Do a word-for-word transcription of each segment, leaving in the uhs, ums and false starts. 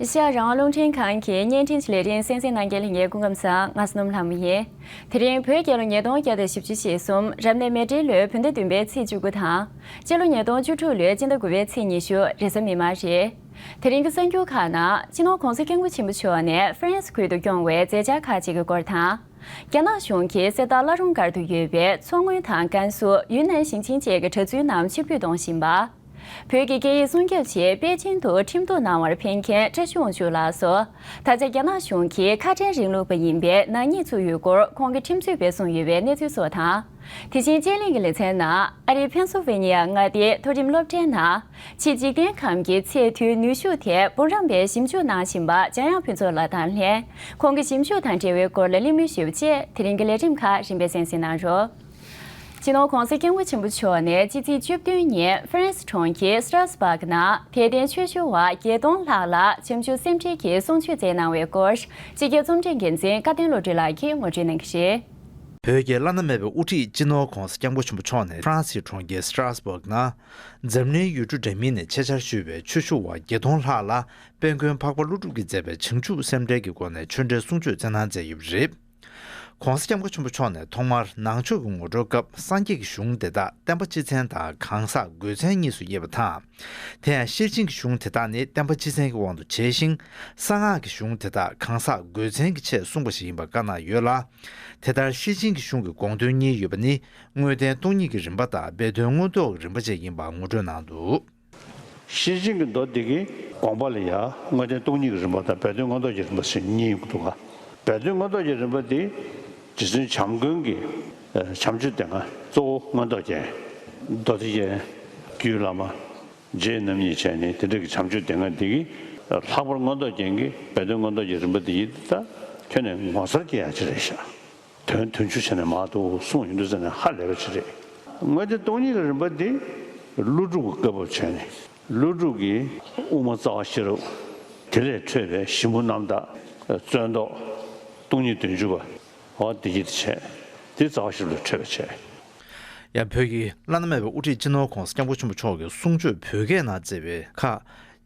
ཨེ་ཤ་ཡ་རང་དབང་རླུང་འཕྲིན་ཁང་གི་བརྙན་འཕྲིན་གྱི་ལས་རིམ་གསན་གཟིགས་གནང་མཁན་ལྷན་རྒྱས་སྐུ་ཁམས་བཟང་། ང་སྣུམ་ལྷ་མོ་ཡིན། དེ་རིང་བོད་རྒྱལ་ལོ་ཉིས་སྟོང་བརྒྱ་དང་བཞི་བཅུ་ཞེ་གསུམ་རབ་གནས་མེ་སྤྲེལ་ལོའི་བོད་ཟླ་བདུན་པའི་ཚེས་བཅུ་དགུ་དང་། སྤྱི་ལོ་ཉིས་སྟོང་བཅུ་དྲུག་ལོའི་སྤྱི་ཟླ་དགུ་པའི་ཚེས་ཉི་ཤུ་རེས་གཟའ་མིག་དམར་རེད། དེ་རིང་གི་གསར་འགྱུར་ཁག་ནང་། སྤྱི་ནོར་༧གོང་ས་༧སྐྱབས་མགོན་ཆེན་པོ་མཆོག་ནས་ཧྥ་རན་སི་ཁུལ་དུ་སྐྱོང་བའི་མཛད་འཆར་ཁག་ཅིག་གི་སྐོར་དང་། རྒྱ་ནག་གཞུང་གིས་གསེར་རྟ་བླ་རུང་སྒར་དུ་ཡོད་པའི་མཚོ་སྔོན་དང་ཀན་སུའུ། ཡུན་ནན་ཞིང་ཆེན་བཅས་ཀྱི་གྲྭ་བཙུན་རྣམས་ཕྱིར་འབུད་གཏོང་བཞིན་པ། བོད་ཀྱི་སྐད་ཡིག་སྲུང་སྐྱོབ་ཆེད་པེ་ཅིན་དུ་ཁྲིམས་གཏུག་གནང་བར་ཕེབས་མཁན་བཀྲ་ཤིས་དབང་ཕྱུག་ལགས་སུ། ད་ཆ་རྒྱ་ནག་གཞུང་གིས་ཁ་བྲལ་རིང་ལུགས་པ་ཡིན་པའི་ནག་ཉེས་བཙུགས་ཡོད་སྐོར་ཁོང་གི་ཁྲིམས་རྩོད་པས་གསུངས་ཡོད་པའི་གནས་ཚུལ་སོགས་དང་། དེ་བཞིན་དཔྱད་གླེང་གི་ལེ་ཚན་ནང་ཨ་རིའི་ཕེན་སིལ་ཝེ་ནི་ཡ་མངའ་སྡེའི་མཐོ་རིམ་སློབ་གྲྭའི་ནང་ཕྱི་འཇིག་རྟེན་ཁམས་ཀྱི་ཚད་མཐོའི་ནུས་ཤུགས་ཐད་འབུམ་རམས་པས་ཞིབ་འཇུག་གནང་བཞིན་པ་འཇམ་དབྱངས་ཕུན་ཚོགས་ལགས་དང་ལྷན། ཁོང་གི་ཞིབ་འཇུག་དང་འབྲེལ་བའི་སྐོར་ལ་གླེང་མོལ་ཞུས་པ་བཅས་དེ་རིང་གི་ལས་རིམ་ཁག་རིམ་པས་གསན་གཟིགས་གནང་རོགས། སྤྱི་ནོར་༧གོང་ས་༧སྐྱབས་མགོན་ཆེན་པོ་མཆོག་ནས་ཕྱི་ཚེས་བཅུ་བདུན་ཉིན་ཧྥ་རན་སི་གྲོང་ཁྱེར་སི་ཏྲ་སི་སྦག་ནང་དད་ལྡན་ཆོས་ཞུ་བ་བརྒྱད་སྟོང་ལྷག་ལ་བྱམས་ཆོས་སེམས་འགྲེལ་གྱི་གསུང་ཆོས་སྩལ་གནང་བའི་སྐོར། སྤྱི་ཁྱབ་རྩོམ་སྒྲིག་འགན་འཛིན་སྐལ་ལྡན་བློ་གྲོས་ལགས་ཀྱིས་ངོ་སྤྲོད་གནང་གི་རེད། བོད་ཀྱི་བླ་ན་མེད་པའི་དབུ་ཁྲིད་སྤྱི་ནོར་༧གོང་ས་༧སྐྱབས་མགོན་ཆེན་པོ་མཆོག་ནས་ཧྥ་རན་སིའི་གྲོང་ཁྱེར་སི་ཏྲ་སི་སྦག་ནང་། འཛམ་གླིང་ཡུལ་གྲུ་འདྲ་མིན་ནས་ཆེད་བཅར་ཞུས་པའི་ཆོས་ཞུ་བ་བརྒྱད་སྟོང་ལྷག་ལ་དཔལ་མགོན་འཕགས་པ་ཀླུ་སྒྲུབ་ཀྱིས་མཛད་པའི་བྱང་ཆུབ་སེམས་འགྲེལ་གྱི་སྒོ་ནས་ཆོས་འབྲེལ་གསུང་ཆོས་སྩལ་གནང་མཛད་ཡོད་པ་རེད། ༸གོང་ས་༸སྐྱབས་མགོན་ཆེན་པོ་མཆོག་ནས་ཐོག་མར་ནང་ཆོས་ཀྱི་ངོ་སྤྲོད་སྐབས་སངས་རྒྱས་ཀྱི་གཞུང་དེ་དག་བསྟན་པ་སྤྱི་མཚན་དང་གང་ཟག་དགོས་མཚན་གཉིས་སུ་དབྱེ་བ་དང་། དེ་ཡང་ཤེར་ཕྱིན་གྱི་གཞུང་དེ་དག་ནི་བསྟན་པ་སྤྱི་མཚན་གྱི་དབང་དུ་བྱས་ཤིང་། གསང་སྔགས་ཀྱི་གཞུང་དེ་དག་གང་ཟག་དགོས་མཚན་གྱི་ཆེད་གསུངས་པ་ཞིག་ཡིན་པ་བཀའ་གནང་ཡོད་ལ། དེ་ལྟར་ཤེར་ཕྱིན་གྱི་གཞུང་གི་དགོངས་དོན་གཉིས་ཡོད་པ་ནི་དངོས་བསྟན་སྟོང་ཉིད་ཀྱི་རིམ་པ་དང་སྦས་དོན་མངོན་རྟོགས་ཀྱི་རིམ་པ་བཅས་ཡིན་པ་ངོ་སྤྲོད་གནང་འདུག། ཤེར་ཕྱིན་གྱི་མདོ་འདི་གི་དགོངས་པ་ལ་ཡང་དངོས་བསྟན་སྟོང་ཉིད་ཀྱི་རིམ་པ་དང་སྦས་དོན་མངོན་རྟོགས་ཀྱི་རིམ་པ་ཟེར་གཉིས་ཡོང་གི་འདུག་ག། སྦས་དོན་མངོན་རྟོགས་ཀྱི་རིམ་པ་འདི་རྗེ་བཙུན་བྱམས་མགོན་གྱི་ཨ་བྱམས་ཆོས་སྡེ་ལྔ་གཙོ་བོ་མངོན་རྟོགས་རྒྱན། མདོ་སྡེ་རྒྱན། རྒྱུད་བླ་མ། རྗེ་རྣམ་གཉིས་བྱས་ནས་དེ་འདྲ་གི་བྱམས་ཆོས་སྡེ་ལྔ་འདི་གི་ལྷག་པར་མངོན་རྟོགས་རྒྱན་གྱི་སྦས་དོན་མངོན་རྟོགས་ཀྱི་རིམ་པ་འདི་ཡིན་ད་ཁྱོན་ནས་ངོ་མཚར་སྐྱེ་ཡ་ཅིག་རེད་ཤག། དོན་དོན་ཆུང་བྱས་ནས་མར་འདུག་གསུངས་ཡོང་དུས་ཙ་ནས་ཧ་ལས་པ་ཅིག་རེད། དངོས་བསྟན་སྟོང་ཉིད་ཀྱི་རིམ་པ་འདི་ཀླུ་སྒྲུབ་ཀྱི་བཀའ་བབས་བྱས་ནས་ཀླུ་སྒྲུབ་ཀྱི་དབུ་མ་རྩ་བ་ཤེས་རབ། དེ་ལས་འཕྲོས་པའི་ཞིབ་མོ་རྣམ་དག་རྩོད་ཟློག་སྟོང་ཉིད་བདུན་ཅུ་པ། འོ་དེ་ཡིད་བྱས། དེ་རྩ་བ་ཤེས་རབ་ལས་འཕྲོས་པ་བྱས། ཡང་བོད་ཀྱི་བླ་ན་མེད་པའི་དབུ་ཁྲིད་སྤྱི་ནོར་༸གོང་ས་༸སྐྱབས་མགོན་ཆེན་པོ་མཆོག་གིས་གསུང་ཆོས་བོད་སྐད་ནང་བསྩལ་བའི་ཁག་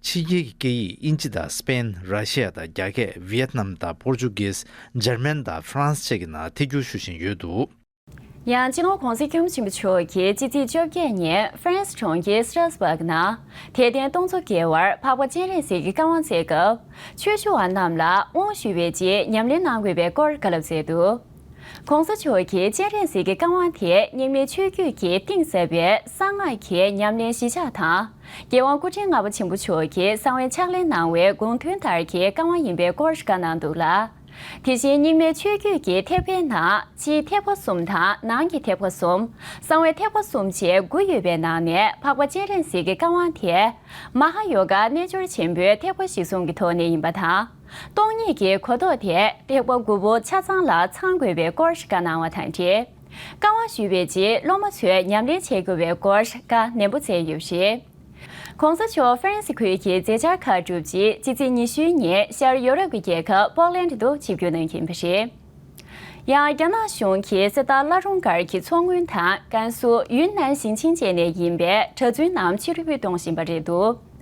ཕྱི་རྒྱལ་གྱི་སྐད་ཡིག་དབྱིན་ཇི་དང་སི་པེན། ར་ཤི་ཡ་དང་རྒྱ་སྐད། ཝི་ཡེད་ནམ་དང་པོར་ཅུ་གིས། འཇར་མན་དང་ཧྥ་རན་སི་བཅས་ཀྱི་ནང་ཐད་སྒྱུར་ཞུ་བཞིན་ཡོད་འདུག། ཡང་སྤྱི་ནོར་༸གོང་ས་༸སྐྱབས་མགོན་ཆེན་པོ་མཆོག་གིས་ཕྱི་ཚེས་བཅོ་བརྒྱད་ཉིན་ཧྥ་རན་སི་གྲོང་ཁྱེར་སི་ཏྲ་སི་སྦག་ནང་དད་ལྡན་སྟོང་ཚོ་བརྒལ་བར་འཕགས་པ་སྤྱན་རས་གཟིགས་ཀྱི་བཀའ་དབང་སྩལ་སྐབས། ཆོས་ཞུ་བ་རྣམས་ལ་དབང་ཞུ་བའི་རྗེས་ཉམས་ལེན་གནང་དགོས་པའི་སྐོར་བཀའ་སློབ་སྩལ་འདུག། ༸གོང་ས་མཆོག་གིས་སྤྱན་རས་གཟིགས་ཀྱི་བཀའ་དབང་དེ་རྙིང་མའི་ཆོས་བརྒྱུད་ཀྱིས་གཏིང་ཟབ་པའི་གསང་སྔགས་ཀྱི་ཉམས་ལེན་གཞིར་བཞག་དང་། རྒྱལ་དབང་སྐུ་ཕྲེང་ལྔ་པ་ཆེན་པོ་མཆོག་གིས་གསང་བའི་ཕྱག་ལེན་གནང་བའི་དགོངས་དོན་ལྟར་གྱི་བཀའ་དབང་ཡིན་པའི་སྐོར་བཀའ་གནང་འདུག་ལ། དེ་བཞིན་རྙིང་མའི་ཆོས་བརྒྱུད་ཀྱི་ཐེག་པའི་ནང་ཕྱིའི་ཐེག་པ་གསུམ་དང་ནང་གི་ཐེག་པ་གསུམ། གསང་བའི་ཐེག་པ་གསུམ་བཅས་དགུ་ཡོད་པའི་ནང་ནས་འཕགས་པ་སྤྱན་རས་གཟིགས་ཀྱི་བཀའ་དབང་དེ། མ་ཧཱ་ཡོ་ག་རྣལ་འབྱོར་ཆེན་པོའི་ཐེག་པ་གཞིར་བཟུང་གི་ཐོག་ནས་ཡིན་པ་དང་། སྟོང་ཉིད་ཀྱི་གོ་རྟོགས་དེ་ཐེག་པ་དགུ་པོ་ཆ་ཚང་ལ་ཚང་དགོས་པའི་སྐོར་བཀའ་གནང་བ་དང་འབྲེལ། བཀའ་དབང་ཞུས་པའི་རྗེས་སློབ་མ་ཚོས་ཉམས་ལེན་བྱེད་དགོས་པའི་སྐོར་བཀའ་ནན་པོ་སྩལ་ཡོད་པ་རེད། ༸གོང་ས་མཆོག་ཧྥ་རན་སི་ཁུལ་གྱི་མཛད་འཆར་ཁག་གྲུབ་རྗེས་ཕྱི་ཚེས་ཉི་ཤུའི་ཉིན་ཤར་ཡོ་རོབ་ཀྱི་རྒྱལ་ཁབ་པོ་ལན་དུ་ཆིབས་བསྒྱུར་གནང་རྒྱུ་ཡིན་པ་རེད། ཡང་རྒྱ་ནག་གཞུང་གིས་གསེར་རྟ་བླ་རུང་སྒར་གྱི་མཚོ་སྔོན་དང་ཀན་སུའུ། ཡུན་ནན་ཞིང་ཆེན་བཅས་ནས་ཡིན་པའི་གྲྭ་བཙུན་རྣམས་ཕྱིར་འབུད་གཏོང་བཞིན་པ་རེད་འདུག།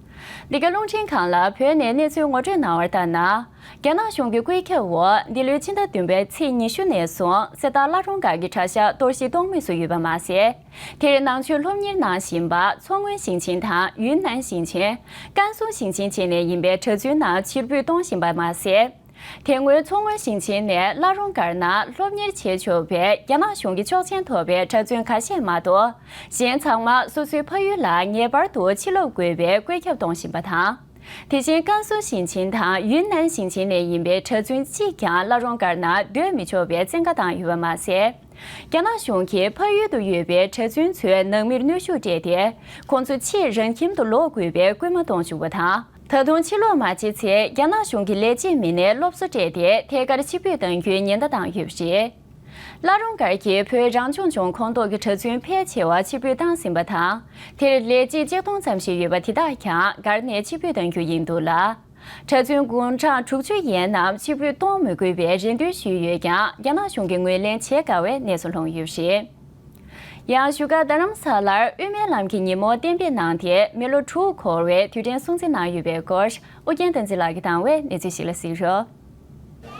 འདི་ག་རླུང་འཕྲིན་ཁང་ལ་བོད་ནས་གནས་ཚུལ་ངོ་སྤྲོད་གནང་བར་ལྟར་ན། རྒྱ་ནག་གཞུང་གི་བཀོད་ཁྱབ་འོག་འདི་ལོའི་ཕྱི་ཟླ་བདུན་པའི་ཚེས་ཉི་ཤུ་ནས་བཟུང་གསེར་རྟ་བླ་རུང་སྒར་གྱི་གྲྭ་ཤག་གཏོར་བཤིག་གཏོང་མུས་སུ་ཡོད་པ་མ་ཟད། དེར་ནང་ཆོས་སློབ་གཉེར་གནང་བཞིན་པ་མཚོ་སྔོན་ཞིང་ཆེན་དང་ཡུན་ནན་ཞིང་ཆེན། ཀན་སུའུ་ཞིང་ཆེན་བཅས་ནས་ཡིན་པའི་གྲྭ་བཙུན་རྣམས་ཕྱིར་འབུད་གཏོང་བཞིན་པ་མ་ཟད། དེ་སྔོན་མཚོ་སྔོན་ཞིང་ཆེན་ནས་བླ་རུང་སྒར་ནང་སློབ་གཉེར་བྱེད་ཆོག་པའི་རྒྱ་ནག་གཞུང་གི་ཆོག་མཆན་ཐོབ་པའི་གྲྭ་བཙུན་ཁ་ཤས་མ་གཏོགས། གཞན་ཚང་མ་སོ་སོའི་ཕ་ཡུལ་ལ་ངེས་པར་དུ་ཕྱིར་ལོག་དགོས་པའི་བཀོད་ཁྱབ་གཏོང་བཞིན་པ་དང་། དེ་བཞིན་ཀན་སུའུ་ཞིང་ཆེན་དང་ཡུན་ནན་ཞིང་ཆེན་ནས་ཡིན་པའི་གྲྭ་བཙུན་གཅིག་ཀྱང་བླ་རུང་སྒར་ནང་སྡོད་མི་ཆོག་པའི་བཙན་བཀའ་བཏང་ཡོད་པ་མ་ཟད། རྒྱ་ནག་གཞུང་གིས་ཕ་ཡུལ་དུ་ཡོད་པའི་གྲྭ་བཙུན་ཚོའི་ནང་མིར་གནོན་ཤུགས་སྤྲད་དེ། ཁོང་ཚོ་ཕྱིར་རང་ཁྱིམ་དུ་ལོག་དགོས་པའི་སྐུལ་མ་གཏོང་བཅུག་པ་དང་། ད་དུང་ཕྱིར་ལོག་མ་བྱེད་ཚེ་རྒྱ་ནག་གཞུང་གི་ལས་བྱེད་མི་སྣས་སློབ་གསོ་སྤྲད་དེ་ཐད་ཀར་ཕྱིར་འབུད་གཏང་རྒྱུའི་ཉེན་བརྡ་བཏང་ཡོད་པ་རེད། བླ་རུང་སྒར་གྱི་བོད་རང་སྐྱོང་ལྗོངས་ཁོངས་གཏོགས་ཀྱི་གྲྭ་བཙུན་ཕལ་ཆེ་བ་ཕྱིར་འབུད་བཏང་ཟིན་པ་དང་། དེར་ལས་བྱེད་ཆིག་སྟོང་ཙམ་ཞིག་ཡོད་པ་དེ་དག་ཀྱང་སྒར་ནས་ཕྱིར་འབུད་གཏང་རྒྱུ་ཡིན་འདུག་ལ། གྲྭ་བཙུན་དགུང་གྲངས་དྲུག་ཅུ་ཡན་རྣམས་ཕྱིར་འབུད་གཏོང་མི་དགོས་པའི་རེ་འདུན་ཞུས་ཡོད་ཀྱང་རྒྱ་ནག་གཞུང་གིས་ངོས་ལེན་བྱེད་དཀའ་བའི་གནས་སུ་ལྷུང་ཡོད་པ་རེད། ཡང་བཞུགས་སྒར་རྡ་རམ་ས་ལར་དབུ་མའི་ལམ་གྱི་ཉིན་མོ་གཏན་འབེབས་གནང་སྟེ་མི་ལོ་དྲུག་འཁོར་བའི་དུས་དྲན་སྲུང་བརྩི་གནང་ཡོད་པའི་སྐོར་ཨོ་རྒྱན་བསྟན་འཛིན་ལགས་ཀྱིས་དང་བའི་གནས་ཚུལ་ཞིག་ལ་གཟིགས་རོགས།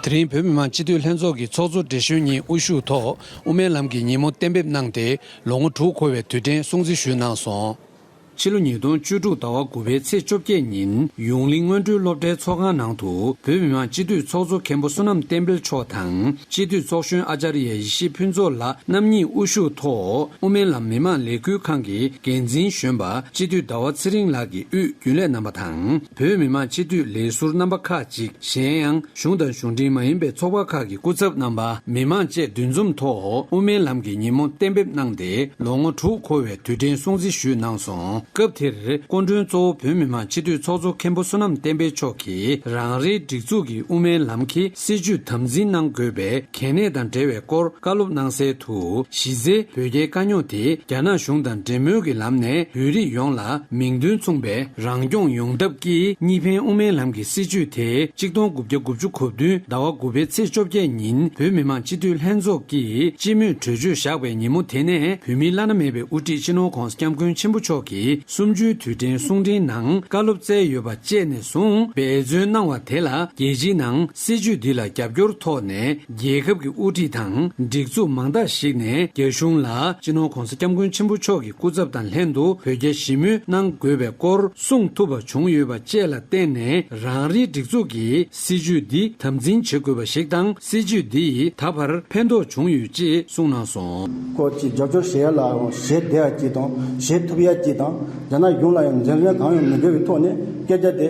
དེ་རིང་བོད་མི་མང་སྤྱི་འཐུས་ལྷན་ཚོགས་ཀྱི་ཚོགས་གཙོ་བགྲེས་གཞོན་གཉིས་དབུ་བཞུགས་ཐོག་དབུ་མའི་ལམ་གྱི་ཉིན་མོ་གཏན་འབེབས་གནང་སྟེ་ལོ་ངོ་དྲུག་འཁོར་བའི་དུས་དྲན་སྲུང་བརྩི་ཞུས་གནང་སོང་། ཕྱི་ལོ་ཉིས་སྟོང་བཅུ་དྲུག་ཟླ་བ་དགུ་པའི་ཚེས་བཅོ་བརྒྱད་ཉིན་ཡུང་ལི་སྔོན་འགྲོའི་སློབ་གྲྭའི་ཚོགས་ཁང་ནང་དུ་བོད་མི་མང་སྤྱི་འཐུས་ཚོགས་གཙོ་མཁན་པོ་བསོད་ནམས་བསྟན་འཕེལ་མཆོག་དང་སྤྱི་འཐུས་ཚོགས་གཞོན་ཨ་ཅཱརྱ་ཡེ་ཤེས་ཕུན་ཚོགས་ལགས་རྣམ་གཉིས་དབུ་བཞུགས་ཐོག་དབུ་མའི་ལམ་མི་མང་ལས་འགུལ་ཁང་གི་འགན་འཛིན་གཞོན་པ་སྤྱི་འཐུས་ཟླ་བ་ཚེ་རིང་ལགས་ཀྱིས་དབུས་རྒྱུན་ལས་རྣམ་པ་དང་། བོད་མི་མང་སྤྱི་འཐུས་ལས་ཟུར་རྣམ་པ་ཁག་ཅིག་གཞན་ཡང་གཞུང་དང་གཞུང་འབྲེལ་མ་ཡིན་པའི་ཚོགས་པ་ཁག་གི་སྐུ་ཚབ་རྣམ་པ་མི་མང་བཅས་འདུ་འཛོམས་ཐོག་དབུ་མའི་ལམ་གྱི་ཉིན་མོ་གཏན་འབེབས་གནང་སྟེ་ལོ་ངོ་དྲུག་འཁོར་བའི་དུས་དྲན་སྲུང་བརྩི་ཞུས་གནང་སོང་། སྐབས་དེར་སྐུ་མགྲོན་གཙོ་བོ་བོད་མི་མང་སྤྱི་འཐུས་ཚོགས་གཙོ་མཁན་པོ་བསོད་ནམས་བསྟན་འཕེལ་མཆོག་གིས་རང་རེའི་སྒྲིག་འཛུགས་ཀྱི་དབུ་མའི་ལམ་གྱི་སྲིད་བྱུས་དམ་འཛིན་གནང་དགོས་པའི་གལ་གནད་དང་འབྲེལ་བའི་སྐོར་བཀའ་སློབ་གནང་གསལ་དུ། གཞི་རྩའི་བོད་རྒྱའི་དཀའ་རྙོག་དེ་རྒྱ་ནག་གཞུང་དང་འབྲེལ་མོལ་གྱི་ལམ་ནས་བོད་རིགས་ཡོངས་ལ་མིང་དོན་མཚུངས་པའི་རང་སྐྱོང་ཡོང་ཐབས་ཀྱི་གཉིས་ཕན་དབུ་མའི་ལམ་གྱི་སྲིད་བྱུས་དེ་གཅིག་སྟོང་དགུ་བརྒྱ་དགུ་བཅུ་གོ་བདུན་ཟླ་བ་དགུ་པའི་ཚེས་བཅོ་བརྒྱད་ཉིན་བོད་མི་མང་སྤྱི་འཐུས་ལྷན་ཚོགས་ཀྱིས་སྤྱི་མོས་གྲོས་ཆོད་བཞག་པའི་ཉིན་མོ་དེ་ནས་བོད་མིའི་བླ་ན་མེད་པའི་དབུ་ཁྲིད་སྤྱི་ནོར་༧གོང་ས་༧སྐྱབས་མགོན་ཆེན་པོ་མཆོག་གིས་གསུམ་བཅུའི་དུས་དྲན་གསུང་འཕྲིན་ནང་བཀའ་སློབ་སྩལ་ཡོད་པ་བཅས་ནས་བཟུང་འབད་བརྩོན་གནང་བ་དེ་ལ་རྒྱལ་སྤྱིའི་ནང་སྲིད་བྱུས་འདི་ལ་རྒྱབ་སྐྱོར་ཐོག་ནས། རྒྱལ་ཁབ་ཀྱི་དབུ་ཁྲིད་དང་སྒྲིག་འཛུགས་མང་དག་ཞིག་ནས་རྒྱ་གཞུང་ལ་སྤྱི་ནོར་༧གོང་ས་༧སྐྱབས་མགོན་ཆེན་པོ་མཆོག་གི་སྐུ་ཚབ་དང་ལྷན་དུ་བོད་རྒྱ་ཞི་མོལ་གནང་དགོས་པའི་སྐོར་གསུངས་ཐུབ་པ་བྱུང་ཡོད་པ་བཅས་ལ་བརྟེན་ནས་རང་རེའི་སྒྲིག་འཛུགས་ཀྱིས་སྲིད་བྱུས་འདི་དམ་འཛིན་བྱེད་དགོས་པ་ཞིག་དང་། སྲིད་བྱུས་འདི་ཡིས་ད་བར་ཕན་ཐོགས་བྱུང་ཡོད་ཅེས་གསུངས་གནང་སོང་། ཁོ་ཅིག་རྒྱབ་སྐྱོར་བྱེད་ཡ་ལ་བྱེད་བདེ་ཡ་ཅིག་དང་བྱེད་ཐུབ་ཡ་ཅིག་དང་རྒྱ་ནག་གཞུང་ལ་ཡང་འཛེམ་ཟོན་གང་ཡང་མི་དགོས་པའི་ཐོག་ནས་སྐད་ཆ་དེ་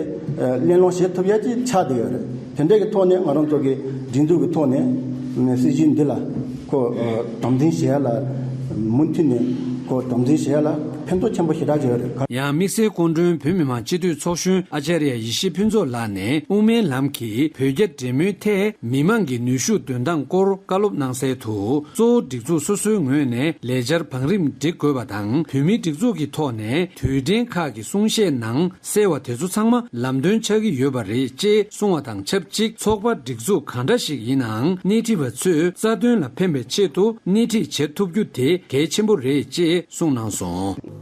གླེང་སློང་བྱེད་ཐུབ་ཡ་ཅིག་ཆགས་བསྡད་ཡོད་རེད། དེ་འདྲ་གི་ཐོག་ནས་ང་རང་ཚོ་གི་སྒྲིག་འཛུགས་ཀྱི་ཐོག་ནས་སྲིད་བྱུས་འདི་ལ་ཁོ་དམ་འཛིན་བྱེད་ཡ་ལ་མུ་མཐུད་ནས་ཁོ་དམ་འཛིན་བྱེད་ཡ་ལ་ཕན་ཐོགས་ཆེན་པོ་ཞེ་དྲག་ཅིག་ཡོད་རེད། ཡང་དམིགས་བསལ་སྐུ་མགྲོན་བོད་མི་མང་སྤྱི་འཐུས་ཚོགས་གཞོན་ཨ་ཅཱརྱ་ཡེ་ཤེས་ཕུན་ཚོགས་ལགས་ནས་དབུ་མའི་ལམ་གྱིས་བོད་རྒྱ་འབྲེལ་མོལ་ཐད་མི་མང་གི་ནུས་ཤུགས་འདོན་སྟངས་སྐོར་བཀའ་སློབ་གནང་གསལ་དུ། གཙོ་བོ་སྒྲིག་འཛུགས་སོ་སོའི་ངོས་ནས་ལས་འཆར་བང་རིམ་སྒྲིག་དགོས་པ་དང་། བོད་མིའི་སྒྲིག་འཛུགས་ཀྱི་ཐོག་ནས་དུས་དྲན་ཁག་གི་གསུང་བཤད་ནང་གསལ་བ་དེ་ཚོ་ཚང་མ་ལམ་སྟོན་ཆགས་ཀྱི་ཡོད་པ་རེད་ཅེས་གསུངས་བ་དང་ཆབས་ཅིག་ཚོགས་པ་སྒྲིག་འཛུགས་གང་འདྲ་ཞིག་ཡིན་ནའང་སྣེ་ཁྲིད་པ་ཚོས་རྩ་དོན་ལ་ཕན་པའི་ཆེད་དུ་སྣེ་ཁྲིད་བྱེད་ཐུབ་རྒྱུ་དེ་གལ་ཆེན་པོ་རེད་ཅེས་གསུངས་གནང་སོང་།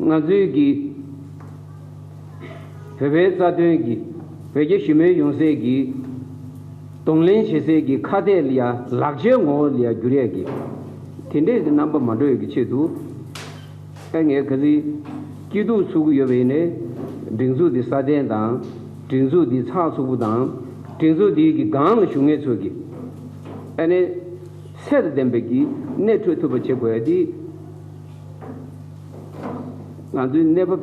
ང་ཚོའི་གི་བོད་པའི་རྩ་དོན་གྱི་བོད་རྒྱ་ཞི་མོལ་ཡོང་སའི་གི་གདོང་ལེན་བྱེད་སའི་གི་ཁ་གཏད་ལ་ཡ་ལག་ཆའི་ངོ་བོ་ལ་ཡ་འགྱུར་ཡས་གི་དེ་འདྲས་ཀྱི་རྣམ་པ་མ་འགྲོ་ཡས་གི་ཆེད་དུ། ཨ་ངས་ག་ཚོད་སྐྱིད་སྡུག་ཚུགས་ཀྱི་ཡོད་པ་ཡིན་ནའི་སྒྲིག་འཛུགས་འདི་སྲ་བརྟན་དང་། སྒྲིག་འཛུགས་འདི་ཚགས་ཚུད་པོ་དང་། སྒྲིག་འཛུགས་འདིའི་གི་སྒང་ལ་ཞུགས་མཁན་ཚོ་གི་ཨ་ནི་ཚད་དང་ལྡན་པའི་གི་སྣེ་ཁྲིད་ཐུབ་པ་བྱེད་དགོས་ཡ་འདི་ང་ཚོའི་གནས་བབ་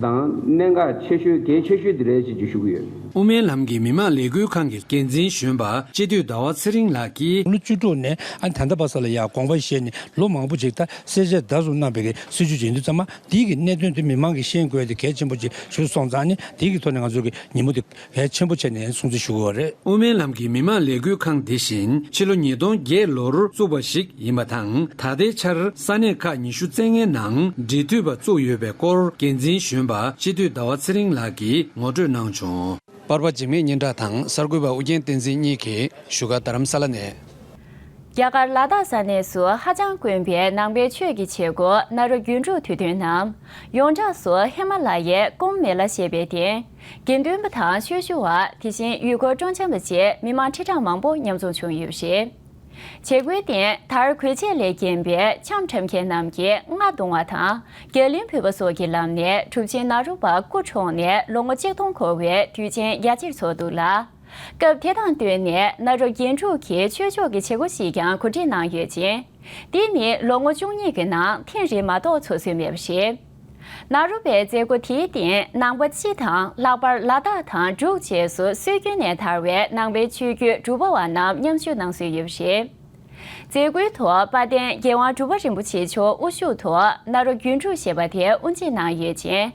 དང་གནད་འགག་ཆེ་ཤོས་གལ་ཆེ་ཤོས་འདི་རེད་ཅེས་ཀྱི་ཞུ་གི་ཡོད། དབུ་མའི་ལམ་གྱི་མི་མང་ལས་འགུལ་ཁང་གི་འགན་འཛིན་གཞོན་པ་སྤྱི་འཐུས་ཟླ་བ་ཚེ་རིང་ལགས་ཀྱིས། ལོ་བཅུ་དྲུག་ནས་ཨ་ནི་ད་ལྟ་བར་ས་ལ་ཡ་དགོངས་པ་བཞེས་ནས་ལོ་མང་པོ་ཅིག་ད་གསལ་བཤད་ད་གཟོད་གནང་བའི་གི་སྲིད་བྱུས་ཅིག་ཡིན་དུས་ཙམ་པ་འདིའི་གི་གནད་དོན་དེ་མི་མང་གིས་ཤེས་དགོས་ཡ་དེ་གལ་ཆེན་པོ་ཅིག་ཞུ་སོང་ཙང་ནི་དེའི་གི་ཐོག་ནས་ང་ཚོ་གི་ཉིན་མོ་དེ་གལ་ཆེན་པོ་བྱས་ནས་སྲུང་བརྩི་ཞུ་དགོས་པ་རེད། དབུ་མའི་ལམ་གྱི་མི་མང་ལས་འགུལ་ཁང་དེ་བཞིན་ཕྱི་ལོ་ཉིས་སྟོང་བརྒྱད་ལོར་བཙུགས་པ་ཞིག་ཡིན་པ་དང་། ད་ལྟའི་ཆར་ས་གནས་ཁག་ཉི་ཤུ་རྩ་ལྔའི་ནང་འབྲེལ་མཐུད་པ་བཙུགས་ཡོད་པའི་སྐོར་འགན་འཛིན་གཞོན་པ་སྤྱི་འཐུས་ཟླ་བ་ཚེ་རིང་ལགས་ཀྱིས་ངོ་སྤྲོད་གནང་བྱུང་། པར་པ་འཇིགས་མེད་སྙན་གྲགས་དང་གསར་འགོད་པ་ཨུ་རྒྱན་བསྟན་འཛིན་གཉིས་ཀྱིས་བཞུགས་སྒར་རྡ་རམ་ས་ལ་ནས། རྒྱ་གར་ལ་དྭགས་ས་གནས་སུ་ཧ་ཅང་དཀོན་པའི་ནང་པའི་ཆོས་ཀྱི་བྱེད་སྒོ་ནཱ་རོ་རྒྱུན་དྲུག་དུས་སྟོན་ནམ། ཡོངས་གྲགས་སུ་ཧི་མ་ལ་ཡའི་ཀོམ་མེ་ལ་ཞེས་པའི་སྟེང་། དགེ་འདུན་པ་དང་ཆོས་ཞུ་བ། དེ་བཞིན་ཡུལ་སྐོར་སྤྲོ་འཆམ་པ་བཅས་མི་མང་ཁྲི་ཕྲག་མང་པོ་མཉམ་འཛོམས་བྱུང་ཡོད་པ་རེད། བྱེད་སྒོའི་སྟེང་དར་གོས་ཆས་ལས་བརྒྱན་པའི་འཆམ་འཁྲབ་མཁན་རྣམས་ཀྱིས་རྔ་བརྡུང་བ་དང་རྒྱ་གླིང་ཕུད་པ་སོགས་ཀྱི་ལམ་ནས་གྲུབ་ཆེན་ནཱ་རོ་པ་སྐུ་འཁྲུངས་ནས་ལོ་ངོ་གཅིག་སྟོང་འཁོར་བའི་དུས་ཆེན་རྒྱ་ཆེར་ཚོགས་འདུག་ལ། སྐབས་དེ་དང་བསྟུན་ནས་ནཱ་རོ་རྒྱན་དྲུག་གི་ཆོས་ཕྱོགས་ཀྱི་བྱེད་སྒོ་ཞིག་ཀྱང་གོ་སྒྲིག་གནང་ཡོད་ཅིང་། འདི་ནི་ལོ་ངོ་བཅུ་གཉིས་ཀྱི་ནང་ཐེངས་རེ་མ་གཏོགས་ཚོགས་སྲོལ་མེད་པ་རེད། ནཱ་རོ་པའི་མཛད་སྒོ་དེའི་སྟེང་ནང་པ་སྤྱི་དང་ལྷག་པར་ལ་དྭགས་དང་འབྲུག་བཅས་སུ་སྲོལ་རྒྱུན་ནས་དར་བའི་ནང་པའི་ཆོས་བརྒྱུད་གྲུབ་པ་བ་རྣམས་མཉམ་ཞུགས་གནང་སྲོལ་ཡོད་པ་རེད། མཛད་སྒོའི་ཐོག་དཔལ་ལྡན་རྒྱལ་དབང་གྲུབ་པ་རིན་པོ་ཆེ་མཆོག་དབུ་བཞུགས་ཐོག་ནཱ་རོ་རྒྱུན་དྲུག་ཞེས་པ་དེ་དབུ་འབྱེད་གནང་ཡོད་ཅིང་།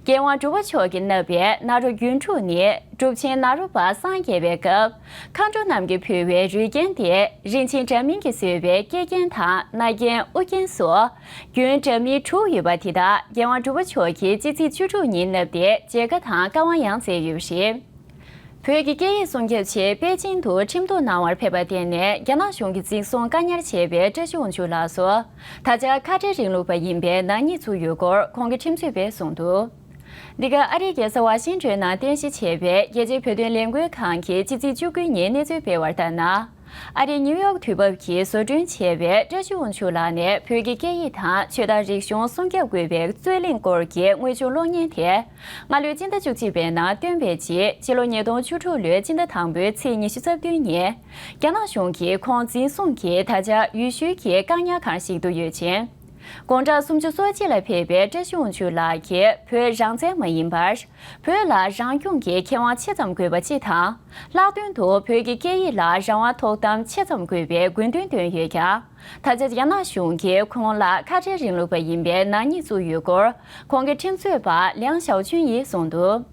རྒྱལ་དབང་གྲུབ་པ་མཆོག་གིས་མནབས་པའི་ནཱ་རོ་རྒྱུན་དྲུག་ནི་གྲུབ་ཆེན་ནཱ་རོ་པ་སངས་རྒྱས་པའི་སྐབས་མཁའ་འགྲོ་རྣམས་ཀྱིས་ཕུལ་བའི་རུས་རྒྱན་དེ་རིན་ཆེན་འདྲ་མིན་གྱིས་བཟོས་པའི་སྐེ་རྒྱན་དང་རྣ་རྒྱན་དབུ་རྒྱན་སོགས་རྒྱུན་འདྲ་མིན་དྲུག་ཡོད་པ་དེ་དག་རྒྱལ་དབང་གྲུབ་པ་མཆོག་གིས་སྤྱི་ཚེས་བཅུ་དྲུག་ཉིན་མནབས་ཏེ་མཇལ་ཁ་དང་བཀའ་དབང་ཡང་སྩལ་ཡོད་པ་རེད། བོད་ཀྱི་སྐད་ཡིག་སྲུང་སྐྱོབ་ཆེད་པེ་ཅིང་དུ་ཁྲིམས་གཏུག་གནང་བར་ཕེབས་པར་བརྟེན་ནས། རྒྱ་ནག་གཞུང་གིས་འཛིན་བཟུང་བཀག་ཉར་བྱས་པའི་བཀྲ་ཤིས་དབང་ཕྱུག་ལགས་སུ། ད་ཆ་ཁ་བྲལ་རིང་ལུགས་པ་ཡིན་པའི་ནག་ཉེས་བཙུགས་ཡོད་སྐོར་ཁོང་གི་ཁྲིམས་རྩོད་པས་གསུངས་འདུག། འདི་ག་ཨ་རིའི་རྒྱལ་ས་ཝ་ཤིང་ཊོན་ནང་རྟེན་གཞི་བྱས་པའི་རྒྱལ་སྤྱིའི་བོད་དོན་ལས་འགུལ་ཁང་གིས་ཕྱི་ཚེས་བཅུ་དགུ་ཉིན་གནས་ཚུལ་སྤེལ་བར་ལྟར་ན། ཨ་རིའི་ནིའུ་ཡོག་དུས་བབ་ཀྱིས་བཟོ་སྐྲུན་བྱས་པའི་བཀྲ་ཤིས་དབང་ཕྱུག་ལགས་ནས་བོད་ཀྱི་སྐད་ཡིག་དང་ཆོས་དང་རིག་གཞུང་སྲུང་སྐྱོབ་དགོས་པའི་རྩོད་གླེང་སྐོར་གྱི་དངོས་བྱུང་གློག་བརྙན་དེ། སྔ་ལོའི་སྤྱི་ཟླ་བཅུ་གཅིག་པའི་ནང་བཏོན་པའི་རྗེས། ཕྱི་ལོ་ཉིས་སྟོང་བཅུ་དྲུག་ལོའི་སྤྱི་ཟླ་དང་པོའི་ཚེས་ཉི་ཤུ་རྩ་བདུན་ཉིན། རྒྱ་ནག་གཞུང་གིས་ཁོང་འཛིན་བཟུང་གིས་ད་ཆ་ཡུལ་ཤུལ་གྱི་བཀག་ཉར་ཁང་ཞིག་ཏུ་ཡོད་ཅིང་། དགུང་གྲངས་སུམ་ཅུ་སོ་གཅིག་ལ་ཕེབས་པའི་བཀྲ་ཤིས་དབང་ཕྱུག་ལགས་ཀྱིས་བོད་རང་བཙན་མ་ཡིན་པར། བོད་ལ་རང་སྐྱོང་གི་ཁེ་དབང་ཆེ་ཙམ་དགོས་པ་སྤྱི་དང་། ལྷག་དོན་དུ་བོད་ཀྱི་སྐད་ཡིག་ལ་རང་དབང་ཐོབ་ཐང་ཆེ་ཙམ་དགོས་པའི་དགོས་འདུན་བཏོན་ཡོད་ཀྱང་། ད་ཆ་རྒྱ་ནག་གཞུང་གིས་ཁོང་ལ་ཁ་བྲལ་རིང་ལུགས་པ་ཡིན་པའི་ནག་ཉེས་བཙུགས་ཡོད་སྐོར་ཁོང་གི་ཁྲིམས་རྩོད་པ་ལིའང་ཞའོ་ཆུན་ཡིས་གསུངས་འདུག།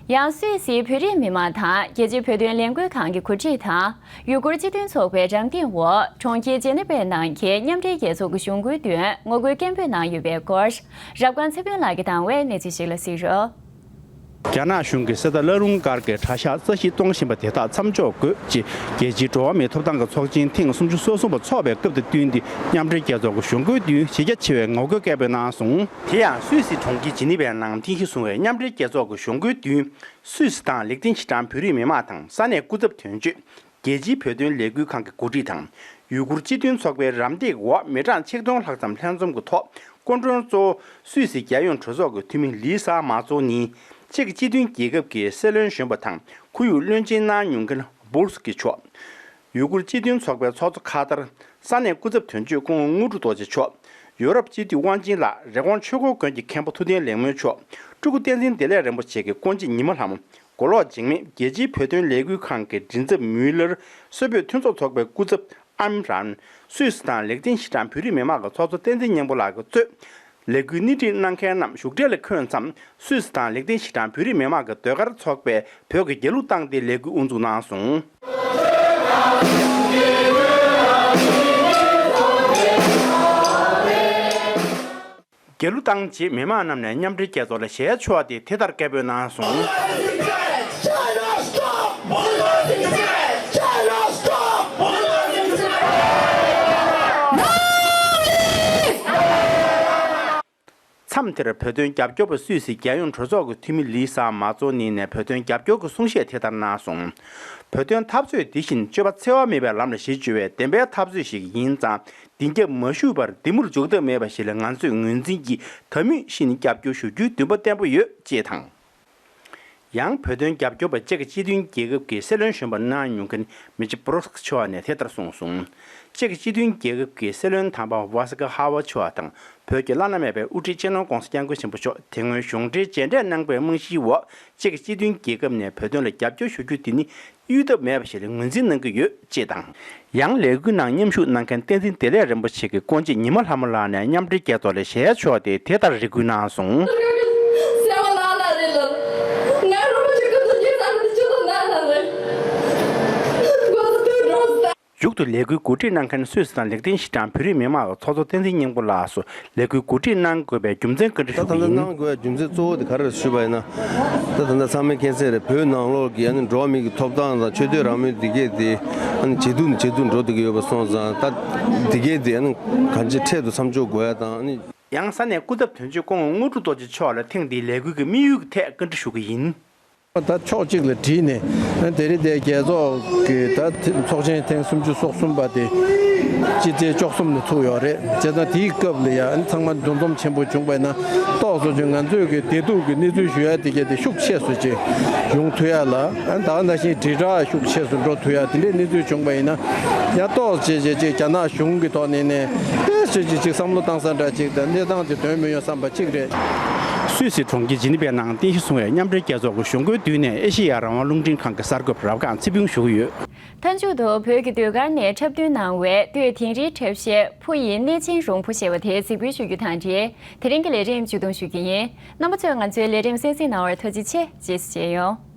ཡང་སུད་སིའི་བོད་རིགས་མི་མང་དང་རྒྱལ་སྤྱིའི་བོད་དོན་ལས་འགུལ་ཁང་གི་འགོ་ཁྲིད་དང་། ཡུ་གུར་སྤྱི་མཐུན་ཚོགས་པའི་རམ་འདེགས་འོག་གྲོང་ཁྱེར་ཇེ་ནེ་བའི་ནང་གི་མཉམ་འབྲེལ་རྒྱལ་ཚོགས་ཀྱི་གཞུང་སྒོའི་མདུན་ངོ་རྒོལ་སྐད་འབོད་གནང་ཡོད་པའི་སྐོར། རབ་དགའ་ཚེ་ཕུན་ལགས་ཀྱིས་བཏང་བའི་གནས་ཚུལ་ཞིག་ལ་གཟིགས་རོགས། རྒྱ་ནག་གཞུང་གིས་གསེར་རྟ་བླ་རུང་སྒར་གྱི་གྲྭ་ཤག་རྩ་བཤིག་གཏོང་བཞིན་པ་དེ་དག་མཚམས་འཇོག་དགོས་ཅེས། རྒྱལ་སྤྱིའི་འགྲོ་བ་མིའི་ཐོབ་ཐང་གི་ཚོགས་ཆེན་ཐེངས་སུམ་ཅུ་སོ་གསུམ་པ་འཚོགས་པའི་སྐབས་དང་བསྟུན་ཏེ། མཉམ་འབྲེལ་རྒྱལ་ཚོགས་ཀྱི་གཞུང་སྒོའི་མདུན་གཞི་རྒྱ་ཆེ་བའི་ངོ་རྒོལ་སྐད་འབོད་གནང་སོང་། དེ་ཡང་སུད་སི་གྲོང་ཁྱེར་ཇི་ནི་ཝའི་ནང་རྟེན་གཞི་བཟུང་བའི་མཉམ་འབྲེལ་རྒྱལ་ཚོགས་ཀྱི་གཞུང་སྒོའི་མདུན། སུད་སི་དང་ལིག་ཏེན་ཤི་ཏན་བོད་རིགས་མི་མང་དང་ས་གནས་སྐུ་ཚབ་དོན་གཅོད། རྒྱལ་སྤྱིའི་བོད་དོན་ལས་འགུལ་ཁང་གི་འགོ་ཁྲིད་དང་། ཡུ་གུར་སྤྱི་མཐུན་ཚོགས་པའི་རམ་འདེགས་འོག་མི་གྲངས་ཆིག་སྟོང་ལྷག་ཙམ་ལྷན་འཛོམས་ཀྱི་ཐོག་སྐུ་མགྲོན་གཙོ་བོ་སུད་སི་རྒྱལ་ཡོངས་གྲོས་ཚོགས་ཀྱི་འཐུས་མི་ལི་ས་མ་ཙོ་ནི། ཅེཀ་སྤྱི་མཐུན་རྒྱལ་ཁབ་ཀྱི་སྲིད་བློན་གཞོན་པ་དང་ཁོར་ཡུག་བློན་ཆེན་གནང་མྱོང་མཁན་སྦུར་སི་ཀི་མཆོག། ཡུ་གུར་སྤྱི་མཐུན་ཚོགས་པའི་ཚོགས་གཙོ་ཁ་ཐར། ས་གནས་སྐུ་ཚབ་དོན་གཅོད་སྐུ་ངོ་དངོས་གྲུབ་རྡོ་རྗེ་མཆོག། ཡོ་རོབ་སྤྱི་འཐུས་དབང་ཆེན་ལགས། རི་ཀོན་ཆོས་འཁོར་དགོན་གྱི་མཁན་པོ་ཐུབ་བསྟན་ལེགས་སྨོན་མཆོག། སྤྲུལ་སྐུ་བསྟན་འཛིན་བདེ་ལེགས་རིན་པོ་ཆེ་གི་སྐུ་མཆེད་ཉི་མ་ལྷ་མོ། མགོ་ལོག་འཇིགས་མེད། རྒྱལ་སྤྱིའི་བོད་དོན་ལས་འགུལ་ཁང་གི་མགྲིན་ཚབ་མུའི་ལར། སུད་བོད་མཐུན་ཚོགས་ཚོགས་པའི་སྐུ་ཚབ་ཨམ་རན། སུད་སི་དང་ལིག་ཏེན་ཤི་ཏན་བོད་རིགས་མི་མང་གི་ཚོགས་གཙོ་བསྟན་འཛིན་སྙིང་པོ་ལགས་ཀྱིས་གཙོས། ལས་འགུལ་སྣེ་ཁྲིད་གནང་མཁན་རྣམས་བཞུགས་གྲལ་ལ་འཁོད་མཚམས། སུད་སི་དང་ལིག་ཏེན་ཤི་ཏན་བོད་རིགས་མི་མང་གི་ཟློས་གར་ཚོགས་པས་བོད་ཀྱི་རྒྱལ་གླུ་བཏང་སྟེ་ལས་འགུལ་དབུ་འཛུགས་གནང་སོང་། རྒྱལ་གླུ་བཏང་རྗེས་མི་མང་རྣམས་ནས་མཉམ་འབྲེལ་རྒྱལ་ཚོགས་ལ་ཞལ་ཕྱོགས་ཏེ་དེ་ལྟར་སྐད་འབོད་གནང་སོང་། མཚམས་དེར་བོད་དོན་རྒྱབ་སྐྱོར་པ་སུད་སི་རྒྱལ་ཡོངས་གྲོས་ཚོགས་ཀྱི་འཐུས་མི་ལི་ས་མ་ཙོ་ནི་ནས་བོད་དོན་རྒྱབ་སྐྱོར་གྱི་གསུང་བཤད་དེ་ལྟར་གནང་སོང་། བོད་དོན་འཐབ་རྩོད་འདི་བཞིན་སྤྱོད་པ་འཚེ་བ་མེད་པའི་ལམ་ལ་གཞི་བཅོལ་བའི་བདེན་པའི་འཐབ་རྩོད་ཞིག་ཡིན་ཙང་། བདེན་རྒྱབ་མ་ཞུགས་པར་འདི་མུར་འཇོག་ཐབས་མེད་པ་ཞིག་ལ་ང་ཚོས་ངོས་འཛིན་གྱིས་ད་མུས་བཞིན་རྒྱབ་སྐྱོར་ཞུ་རྒྱུའི་འདུན་པ་བརྟན་པོ་ཡོད་ཅེས་དང་། ཡང་བོད་དོན་རྒྱབ་སྐྱོར་པ་ཅེཀ་སྤྱི་མཐུན་རྒྱལ་ཁབ་ཀྱི་སྲིད་བློན་གཞོན་པ་གནང་མྱོང་མཁན་མི་ཆི་པོ་རོ་སི་ཀི་མཆོག་ནས་དེ་ལྟར་གསུངས་སོང་། ཅེཀ་སྤྱི་མཐུན་རྒྱལ་ཁབ་ཀྱི་སྲིད་བློན་དམ་པ་ཝ་སི་ཀ་ཧ་ཝ་མཆོག་དང་བོད་ཀྱི་བླ་ན་མེད་པའི་དབུ་ཁྲིད་སྤྱི་ནོར་༧གོང་ས་༧སྐྱབས་མགོན་ཆེན་པོ་མཆོག་དེ་སྔོན་གཞུང་འབྲེལ་མཇལ་འཕྲད་གནང་པའི་རྨང་གཞིའི་འོག་ཅེཀ་སྤྱི་མཐུན་རྒྱལ་ཁབ་ནས་བོད་དོན་ལ་རྒྱབ་སྐྱོར་ཞུ་རྒྱུ་དེ་ནི་གཡོལ་ཐབས་མེད་པ་ཞིག་ལ་ངོས་འཛིན་གནང་གི་ཡོད་ཅེས་དང་། ཡང་ལས་འགུལ་ནང་མཉམ་ཞུགས་གནང་མཁན་བསྟན་འཛིན་བདེ་ལེགས་རིན་པོ་ཆེ་གི་སྐུ་མཆེད་ཉི་མ་ལྷ་མོ་ལགས་ནས་མཉམ་འབྲེལ་རྒྱལ་ཚོགས་ལ་ཞལ་ཕྱོགས་ཏེ་དེ་ལྟར་རེ་སྐུལ་གནང་སོང་། མཇུག་ཏུ་ལས་འགུལ་གོ་སྒྲིག་གནང་མཁན་སུད་སི་དང་ལིག་ཏེན་ཤི་ཏན་བོད་རིགས་མི་མང་གི་ཚོགས་གཙོ་བསྟན་འཛིན་སྙིང་པོ་ལགས་སུ་ལས་འགུལ་གོ་སྒྲིག་གནང་དགོས་པའི་རྒྱུ་མཚན་བཀའ་འདྲི་ཞུ་གི་ཡིན། ད་ལྟ་གནང་དགོས་པའི་རྒྱུ་མཚན་གཙོ་བོ་དེ་ག་རེ་རེད་ཞུས་པ་ཡིན་ན། ད་ད་ལྟ་ཚང་མས་མཁྱེན་གསལ་རེད། བོད་ནང་ལོགས་ཀྱི་ཨ་ནི་འགྲོ་བ་མི་གི་ཐོབ་ཐང་དང་ཆོས་དད་རང་མོས་དེ་གས་དེ་ཨ་ནི་ཇེ་སྡུག་ནས་ཇེ་སྡུག་འགྲོ་བསྡད་ཀྱི་ཡོད་པ་སོང་ཙང་། ད་དེ་གས་དེ་ཨ་ནི་གང་ཅི་འཕྲལ་དུ་མཚམས་འཇོག་དགོས་ཡ་དང་ཨ་ནི། ཡང་ས་གནས་སྐུ་ཚབ་དོན་གཅོད་སྐུ་ངོ་དངོས་གྲུབ་རྡོ་རྗེ་མཆོག་ལ་ཐེངས་འདིའི་ལས་འགུལ་གྱི་དམིགས་ཡུལ་གྱི་ཐད་བཀའ་འདྲི་ཞུ་གི་ཡིན། ད་ཕྱོགས་གཅིག་ལ་དྲིས་ནས་དེ་རིང་དེ་རྒྱལ་ཚོགས་ཀྱི་ད་ཚོགས་ཆེན་ཐེངས་སུམ་ཅུ་སོ་གསུམ་པ་དེ་སྤྱི་ཚེས་བཅུ་གསུམ་ནས་ཚུགས་ཡོད་རེད། བྱས་ཙང་དེའི་སྐབས་ལ་ཡང་ཚང་མ་འདུ་འཛོམས་ཆེན་པོ་བྱུང་བ་ཡིན་ན་ཏོག་ཙམ་ཅིག་ང་ཚོས་ཀྱི་བདེ་སྡུག་གི་གནས་ཚུལ་ཞུ་ཡ་དེ་གས་དེ་ཤུགས་ཆེ་སུ་ཅིག་ཡོང་ཐུབ་ཡ་ལ། ད་ག་ནང་བཞིན་དྲིལ་བསྒྲགས་ཤུགས་ཆེ་སུ་འགྲོ་ཐུབ་ཡ་དེ་འདྲའི་གནས་ཚུལ་བྱུང་བ་ཡིན་ན་ཡང་ཏོག་ཙམ་ཅིག་ཅིག་རྒྱ་ནག་གཞུང་གི་ཐོག་ནས་ནས་དཔེ་ཅིག་ཅིག་ཅིག་བསམ་བློ་བཏང་ས་འདྲ་ཅིག་དང་གནས་སྟངས་ཅིག་འདོན་མི་ཡོང་བསམ་པ་གཅིག་རེད། སུད་སི་གྲོང་ཁྱེར་ཇི་ནི་ཝའི་ནང་རྟེན་གཞི་བཟུང་བའི་མཉམ་འབྲེལ་རྒྱལ་ཚོགས་ཀྱི་གཞུང་སྒོའི་མདུན་ནས་ཨེ་ཤེ་ཡ་རང་དབང་རླུང་འཕྲིན་ཁང་གི་གསར་འགོད་པ་རབ་སྒང་ཚེ་ཕུན་ཞུ་གི་ཡོད། མཐའ་མཇུག་ཏུ་བོད་ཀྱི་ཟློས་གར་ནས་འཁྲབ་སྟོན་གནང་བའི་སྟོད་དིང་རིའི་འཁྲབ་གཞས་ཕུ་ཡི་གནས་ཆེན་རོང་བུ་ཞེས་པ་དེ་གཟིགས་འབུལ་ཞུ་རྒྱུ་དང་འབྲེལ་དེ་རིང་གི་ལས་རིམ་མཇུག་སྡོམ་ཞུ་རྒྱུ་ཡིན། རྣམ་པ་ཚོས་ང་ཚོའི་ལས་རིམ་གསན་གཟིགས་གནང་བར་ཐུགས་རྗེ་ཆེ། རྗེས་སུ་མཇལ་ཡོང་།